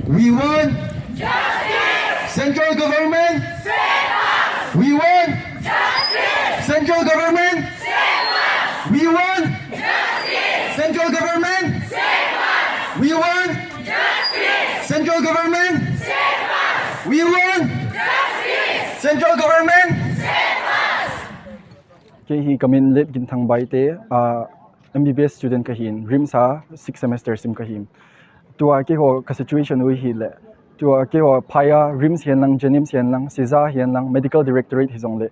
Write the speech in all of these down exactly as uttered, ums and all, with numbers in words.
We want justice. Central government, save us. We want justice. Central government, save us. We want justice. Central government, save us. We want justice. Central government, save us. We want justice. Central government, save us. Kei hi ka min Letginthang Baite, ah, M B B S student ka hi in, RIMS a sixth semester sim ka hi in. Tua keiho ka situation uh hi leh, tua keiho phaya RIMS hi'n lang, JNIMS hi'n lang, CISA hi'n lang, medical directorate hi zong leh,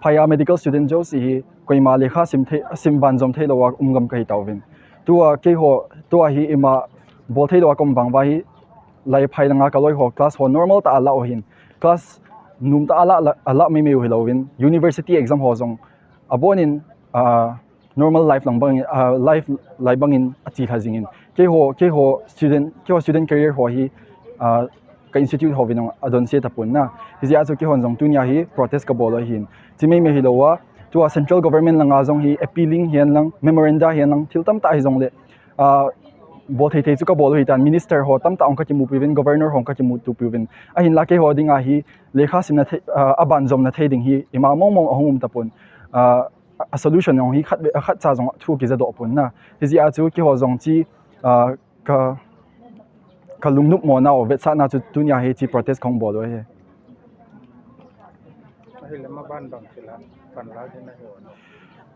phaya medical student zoh si hi, koima lekha sim thei, sim banzom theilou a um gam ka hi ta uvin. Tua keiho, tua hi ima bawl theilou a ka om vang ua hi, lai phai langa ka loi ho, class ho normal ta a la uh hi'n. Class num ta a la, la, a la meimei uh hilou in, university exam ho zong a bawn in, ah, normal life lang bang, ah, life lai bangin a chi thei zingin. Keiho, keiho student, keiho student career ho hi, ah, ka institute ho vin a don se ta pun na. Hi ziak a chu keiho zong tuni a hi protest ka bawl uh hi'n. Chi meimei hilou a, tua central government langa zong hi appealing hi'n lang, memoranda hi'n lang, thil tamtah hi zong leh, ah, bawl theithei chu ka bawl uh hitan, minister ho tamtah hong ka kimuh pih uvin, governor hong ka kimuh tuh pih uvin. Ahinla keiho ding a hi, lekha simna thei, ah, a banzomna thei ding hi, ima mongmong a hong um ta pun. Ah, a solution hong hi khat, a khat cha zong thu kiza doh pun na. Hi ziak a chu keiho zong chi, ah, ka, ka lungnop mawhna uh vetsahna chu tuni a hi chi protest kong bawl uh hi. Ahi leh maban bang thil a pan la ding na hi uh.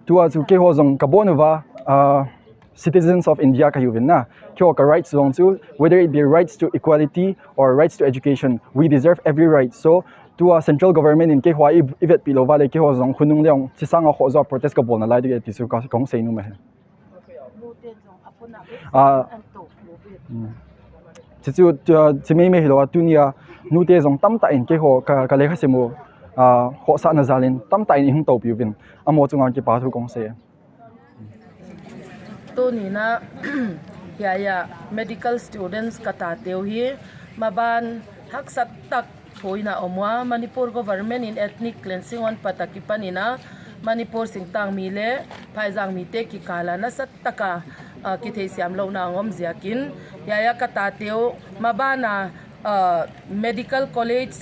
Tua chu keiho zong ka bawl uh ua, ah, citizens of India ka hi uvin na. Keiho ka rights zong chu, whether it be rights to equality or rights to education, we deserve every right. So, tua central government in keiho i, i vetpih lou ua leh keiho zong khonung leh hong, chi sang a khoh zaw protest ka bawl nalai ding e ti chu ka, kong sei nuam hi. Ah, mm. Chi chu, tua, chi meimei hilou a tuni a, nute zong tamtah in keiho ka, ka lekha sim uh, ah, khohsakna zal in tamtah in i hong tou pih uvin. Amau chunga kipahthu kong sei. Tuni in a, hiai a medical students ka tate uh hi, maban haksat tak thu in a om ua, Manipur government in ethnic cleansing hon pat a kipan in a, Manipur singtangmi leh phaizangmite kikal a nasataka, ah, kitheisiam louhna hong om ziakin, hiai a ka tate uh maban a, ah, medical college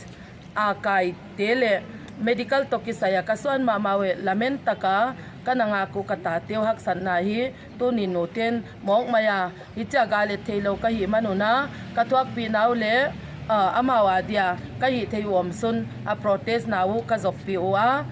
a kaite leh medical toh kisai a ka suan mahmah uh e, lamen taka ka na ngak uh ka tate uh haksatna hi tuni'n nuten mawk mai a, hichia gallet theilou ka hih man un a, ka thuakpihna uh leh, ah, amau a dia ka hihtheih uh omsun a protestna uh ka zoppih ua.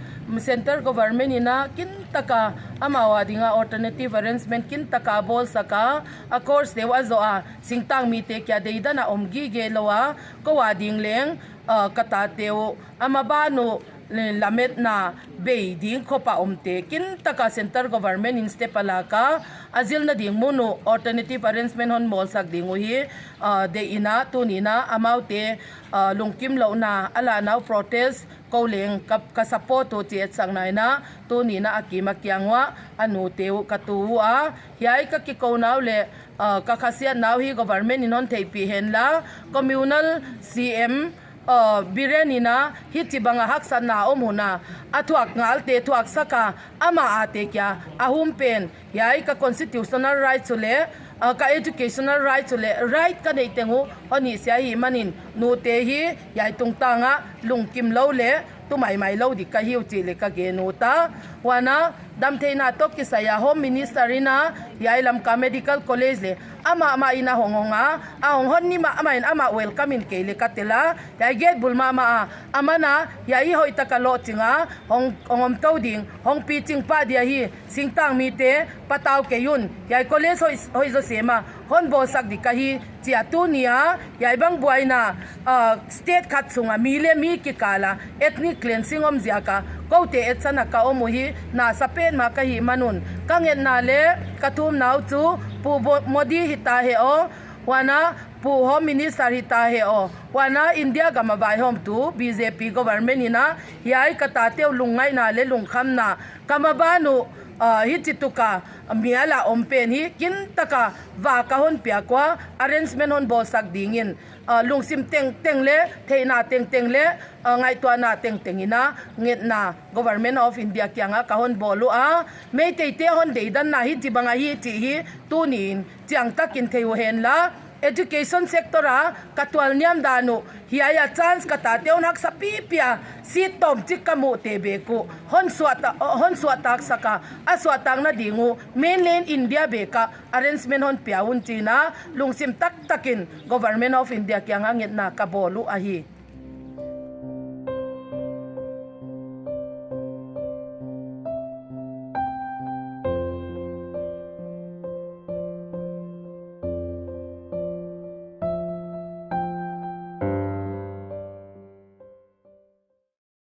Central government in a kintaka amau a dinga alternative arrangement kintaka bawlsak a, a course te uh a zoh a, singtangmite kia deidan a om gige lou a, kou a ding leng, ah, ka tate uh, a maban uh, le-, lametna bei ding khop a omte kintaka central government in step a lak a, a zilna ding mun uh alternative arrangement hon bawlsak ding uh hi, ah, deih in a tuni in a amaute, ah, lungkimlouhna a lahna uh protest kou leng ka, ka support uh chi etsakna in a tuni in a a kim a kiang uah a nute uh ka tu ua, hiai ka kikouna uh leh, ah, ka khasiatna uh hi government in hon theihpih hen la, communal C M, ah, Biren in a hichibang a haksatna om hun a, a thuak ngalte thuaksak a, amah a te kia a hum pen, hiai ka constitutional rights uh leh, ah, ka educational rights uh leh right ka neih teng uh hon hihsia ahihmanin, nute hi hiai tungtang a lungkimlou leh tu maimailou ding ka hi uh chih leng ka gen ut a. Huan a, damtheihna toh kisai a Home Minister in a hiai Lamka Medical College leh amah mah in a hong hong a, a hong hon ni mahmah in amah welcome in kei leng ka tel a, hiai gate bul mahmah a, aman a, hiai hi hoihtaka lohching a hong, hong om tou ding, hong piching pah dia hi, singtangmite patau kei un, hiai college hoih, hoih zaw sem a hon bawlsak ding ka hi, chi a tuni a, hiai bang buaina, ah, state khat sung a mi leh mi kikal a ethnic cleansing om ziak a koute etsan a ka om uh hi nasa petmah ka hih man un, ka ngetna leh ka thumna uh chu Pu Bo-, Modi hita hen aw, huan a Pu Home Minister hita hen aw, huan a India gam a vaihawmtu B J P government in a hiai ka tate uh lungngaihna leh lungkhamna ka maban uh, ah, hichituk a mial a om pen hi kintaka vak a hon piak ua, arrangement hon bawlsak dingin, ah, lungsim tengteng leh theihna tengteng leh, ah, ngaihtuahna tengteng in a ngetna Government of India kiang a ka hon bawl ua, Meiteite hon deidanna hichibang ahi chih hi tuni'n chiangtak in thei uh hen la, Education sector a ka tualniam dan uh, hiai a chance ka tate un haksa pipi a, seat tawmchik ka muh te bek uh hon suahta-, hon suahtak sak a, a suahtakna ding uh mainland India bek ah arrangement hon pia un chi'n a lungsim taktak in Government of India kiang ah ngetna ka bawl uh ahi.